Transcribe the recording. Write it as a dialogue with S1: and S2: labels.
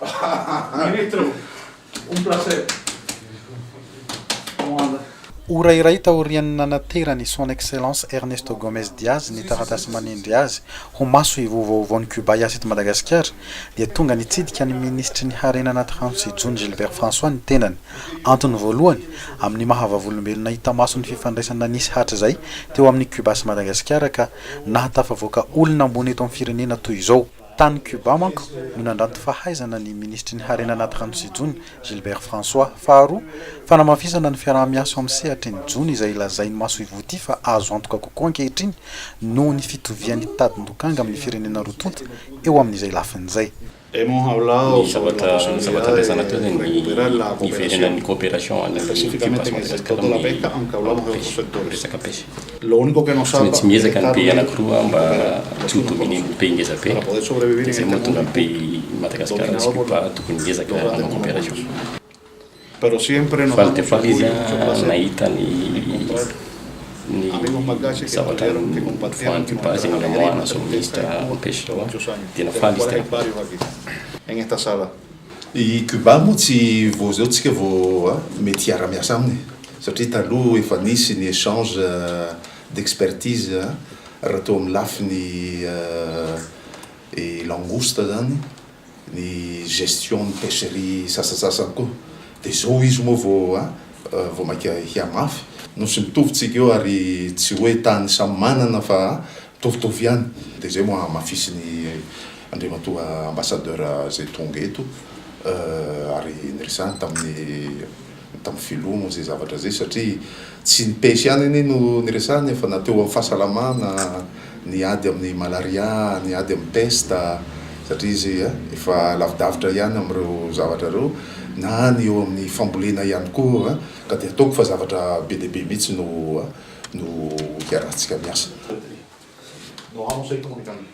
S1: Ministro, un placer. ¿Cómo anda?
S2: Ora iray taorian'ny nanateran'i Son Excellence Ernesto Gomez Diaz ny taratasy manendry azy ho masoivoho vaovaon'i Cuba hiasa eto Madagasikara dia tonga nitsidika ny minisitry ny harena anaty rano sy jono Gilbert François ny tenany. Antony voalohany, amin'ny maha vavolombelona hita maso ny fifandraisana nisy hatrizay teo amin'i Cuba sy Madagasikara ka nahatafavoaka olona ambony eto amin'ny firenena toy izao. Tany Cuba manko no nandranto fahaizana ny minisitry ny harena anaty rano sy jono, Gilbert François. Faharoa, fanamafisana ny fiaraha-miasa eo amin'ny sehatry ny jono izay lazain'ny masoivoho ity fa azo antoka kokoa ankehitriny noho ny fitovian'ny tadin-dokanga amin'ny firenena roa tonta eo amin'izay lafiny izay.
S3: Ny zavatra zavatra andraisana teo dia ny niverenan'ny coopération any Cuba sy Madagascar amin'ny pêche, resaka pêche. Tsy maintsy miezaka ny pays anankiroa mba tsy ho dominer-n'ny pays ngeza be, dia izay mahatonga ny pays Madagascar sy Cuba tokony miezaka hanao coopération. Faly dia faly izy nahita ny ny zavatra nivoahan'i Cuba izay namoahana izao ministre pêche izao, tena faly izy, tena faly.
S4: I Cuba moa tsy vao zao tsika vao mety hiara-miasa aminy satria taloha efa nisy ny échange d'expertise raha teo amin'ny lafiny langouste zany, ny gestion ny pêcherie sasasasany koa, dia zao izy moa vao maika hihamafy. Nosy mitovy tsika eo ary tsy hoe tany samy manana fa mitovitovy ihany, dia zay moa hamafisiny Andriamatoa ambassadeur zay tonga eto ary niresahany tamin'ny filoha moa zay zavatra zay, satria tsy ny pêche ihany anie no niresahany fa na teo amin'ny fahasalamana, ny ady amin'ny malaria, ny ady amin'ny peste, satria izy efa lavidavitra ihany amin'ireo zavatra ireo, na ny eo amin'ny fambolena ihany koa, ka dia ataoko fa zavatra be dia be mihitsy no hiarahantsika miasa.
S1: Nos vamos a ir comunicando.